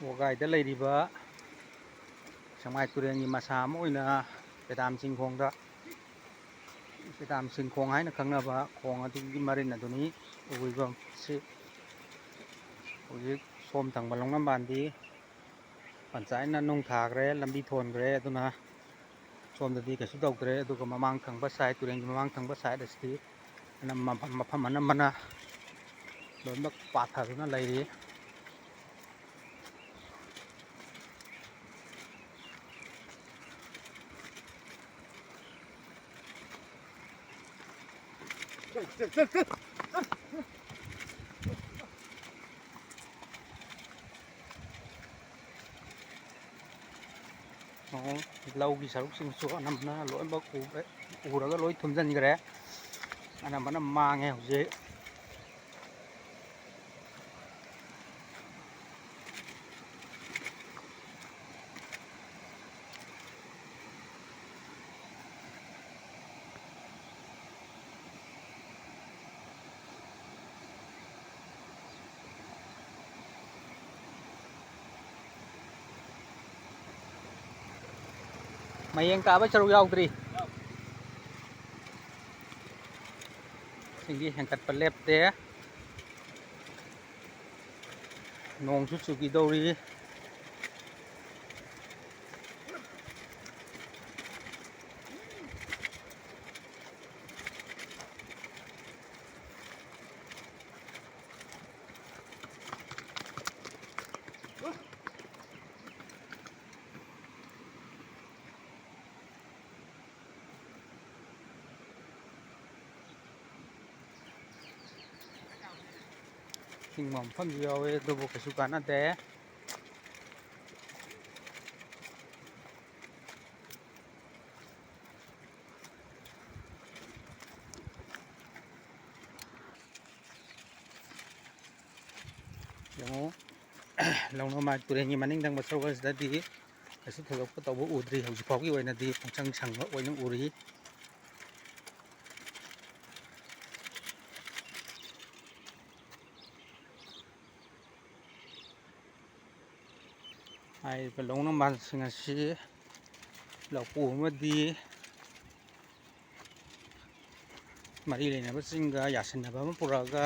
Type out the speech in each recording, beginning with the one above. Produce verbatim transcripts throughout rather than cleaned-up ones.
ꯋꯥꯒꯥꯏꯗ ꯂꯩꯔꯤꯕ ꯁꯦꯛꯃꯥꯏ ꯇꯨꯔꯦꯜꯒꯤ ꯃꯁꯥ ꯑꯃ ꯑꯣꯏꯅ ꯄꯦꯗꯥꯝ ꯆꯤꯡꯈꯣꯡꯗ, ꯄꯦꯗꯥꯝ ꯆꯤꯡꯈꯣꯡ ꯍꯥꯏꯅ ꯈꯪꯅꯕ ꯈꯣꯡ ꯑꯗꯨꯒꯤ ꯃꯔꯤꯟ ꯑꯗꯨꯅꯤ ꯎꯔꯤꯕꯁꯤ꯫ ꯍꯧꯖꯤꯛ ꯁꯣꯝ ꯊꯪꯕ ꯂꯧꯅꯝꯕꯥꯟꯗꯤ ꯄꯟꯆꯥꯌꯠꯅ ꯅꯨꯡ ꯊꯥꯈ꯭ꯔꯦ, ꯂꯝꯕꯤ ꯊꯣꯟꯈ꯭ꯔꯦ꯫ ꯑꯗꯨꯅ ꯁꯣꯝꯗꯗꯤ ꯀꯩꯁꯨ ꯇꯧꯗ꯭ꯔꯦ꯫ ꯑꯗꯨꯒ ꯃꯃꯥꯡ ꯊꯪꯕ ꯁꯥꯏꯠ, ꯇꯨꯔꯦꯟꯒꯤ ꯃꯃꯥꯡ ꯊꯪꯕ ꯁꯥꯏꯠ ꯑꯁꯤꯗꯤ ꯑꯅꯝꯕ ꯃꯐꯝ, ꯃꯐꯝ ꯑꯅꯝꯕꯅ ꯂꯣꯏꯅꯃꯛ ꯄꯥꯊꯗꯨꯅ ꯂꯩꯔꯤ꯫ ꯑꯣ, ꯂꯧꯒꯤ ꯁꯔꯨꯛꯁꯤꯡꯁꯨ ꯑꯅꯝꯕꯅ ꯂꯣꯏꯅꯃꯛ ꯎꯔꯦ, ꯎꯔꯒ ꯂꯣꯏ ꯊꯨꯝꯖꯤꯟꯈ꯭ꯔꯦ꯫ ꯑꯅꯝꯕꯅ ꯃꯥꯡꯉꯦ ꯍꯧꯖꯤꯛ꯫ ꯃꯌꯦꯡ ꯀꯥꯕ ꯁꯔꯨꯛ ꯌꯥꯎꯗ꯭ꯔꯤ꯫ ꯏꯁꯤꯡꯗꯤ ꯍꯦꯟꯀꯠꯄ ꯂꯦꯞꯇꯦ꯫ ꯅꯣꯡꯁꯨ ꯆꯨꯈꯤꯗꯧꯔꯤ꯫ ꯏꯁꯤꯡ ꯃꯐꯝꯁꯨ ꯌꯥꯎꯋꯦ, ꯑꯗꯨꯕꯨ ꯀꯩꯁꯨ ꯀꯥꯟꯅꯗꯦ꯫ ꯌꯦꯡꯉꯨ, ꯂꯧꯅꯃꯥꯏ ꯇꯨꯔꯦꯟꯒꯤ ꯃꯅꯤꯡ ꯊꯪꯕ ꯁꯔꯨꯛ ꯑꯁꯤꯗꯗꯤ ꯀꯩꯁꯨ ꯊꯣꯏꯗꯣꯛꯄ ꯇꯧꯕ ꯎꯗ꯭ꯔꯤ꯫ ꯍꯧꯖꯤꯛ ꯐꯥꯎꯒꯤ ꯑꯣꯏꯅꯗꯤ ꯄꯨꯡꯁꯪ ꯁꯪꯕ ꯑꯣꯏꯅ ꯎꯔꯤ꯫ ꯍꯥꯏꯔꯤꯕ ꯂꯧꯅꯝ ꯃꯥꯟꯁꯤꯡ ꯑꯁꯤ ꯂꯧꯄꯨ ꯑꯃꯗꯤ ꯃꯔꯤ ꯂꯩꯅꯕꯁꯤꯡꯒ ꯌꯥꯁꯤꯟꯅꯕ ꯑꯃ ꯄꯨꯔꯛꯑꯒ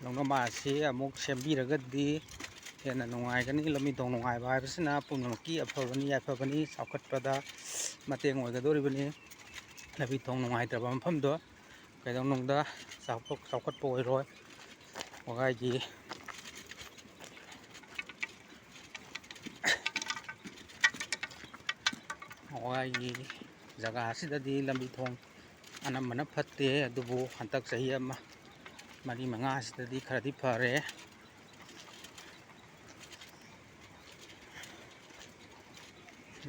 ꯂꯧꯅꯝ ꯑꯁꯤ ꯑꯃꯨꯛ ꯁꯦꯝꯕꯤꯔꯒꯗꯤ ꯍꯦꯟꯅ ꯅꯨꯡꯉꯥꯏꯒꯅꯤ꯫ ꯂꯝꯕꯤ ꯊꯣꯡ ꯅꯨꯡꯉꯥꯏꯕ ꯍꯥꯏꯕꯁꯤꯅ ꯄꯨꯝꯅꯃꯛꯀꯤ ꯑꯐꯕꯅꯤ, ꯌꯥꯏꯐꯕꯅꯤ, ꯆꯥꯎꯈꯠꯄꯗ ꯃꯇꯦꯡ ꯑꯣꯏꯒꯗꯧꯔꯤꯕꯅꯤ꯫ ꯂꯝꯕꯤ ꯊꯣꯡ ꯅꯨꯡꯉꯥꯏꯇ꯭ꯔꯕ ꯃꯐꯝꯗꯣ ꯀꯩꯗꯧꯅꯨꯡꯗ ꯆꯥꯎꯈꯠ-, ꯆꯥꯎꯈꯠꯄ ꯑꯣꯏꯔꯣꯏ꯫ ꯋꯥꯒꯥꯏꯒꯤ, ꯋꯥꯒꯥꯏꯒꯤ ꯖꯒꯥ ꯑꯁꯤꯗꯗꯤ ꯂꯝꯕꯤ ꯊꯣꯡ ꯑꯅꯝꯕꯅ ꯐꯠꯇꯦ, ꯑꯗꯨꯕꯨ ꯍꯟꯗꯛ ꯆꯍꯤ ꯑꯃ ꯃꯔꯤ ꯃꯉꯥ ꯑꯁꯤꯗꯗꯤ ꯈꯔꯗꯤ ꯐꯔꯦ꯫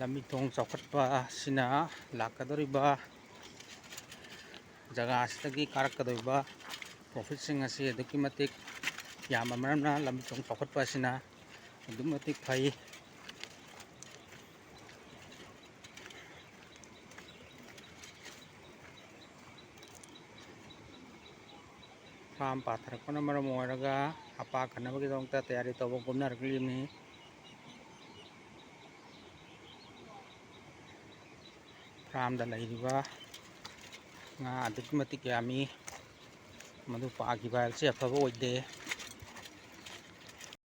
ꯂꯝꯕꯤ ꯊꯣꯡ ꯆꯥꯎꯈꯠꯄ ꯑꯁꯤꯅ ꯂꯥꯛꯀꯗꯧꯔꯤꯕ ꯖꯒꯥ ꯑꯁꯤꯗꯒꯤ ꯀꯥꯔꯛꯀꯗꯧꯔꯤꯕ profitꯁꯤꯡ ꯑꯁꯤ ꯑꯗꯨꯛꯀꯤ ꯃꯇꯤꯛ ꯌꯥꯝꯕ ꯃꯔꯝꯅ ꯂꯝꯕꯤ ꯊꯣꯡ ꯆꯥꯎꯈꯠꯄ ꯑꯁꯤꯅ ꯑꯗꯨꯛꯀꯤ ꯃꯇꯤꯛ ꯐꯩ꯫ ꯐꯥꯝ ꯄꯥꯊꯔꯛꯄꯅ ꯃꯔꯝ ꯑꯣꯏꯔꯒ ꯍꯥꯄꯥ ꯈꯟꯅꯕꯒꯤꯗꯃꯛꯇ ꯇꯌꯥꯔꯤ ꯇꯧꯕ ꯀꯨꯝꯅꯔꯛꯂꯤꯕꯅꯤ꯫ ꯐꯥꯔꯝꯗ ꯂꯩꯔꯤꯕ ꯉꯥ ꯑꯗꯨꯛꯀꯤ ꯃꯇꯤꯛ ꯌꯥꯝꯃꯤ꯫ ꯃꯗꯨ ꯄꯥꯈꯤꯕ ꯍꯥꯏꯕꯁꯤ ꯑꯐꯕ ꯑꯣꯏꯗꯦ꯫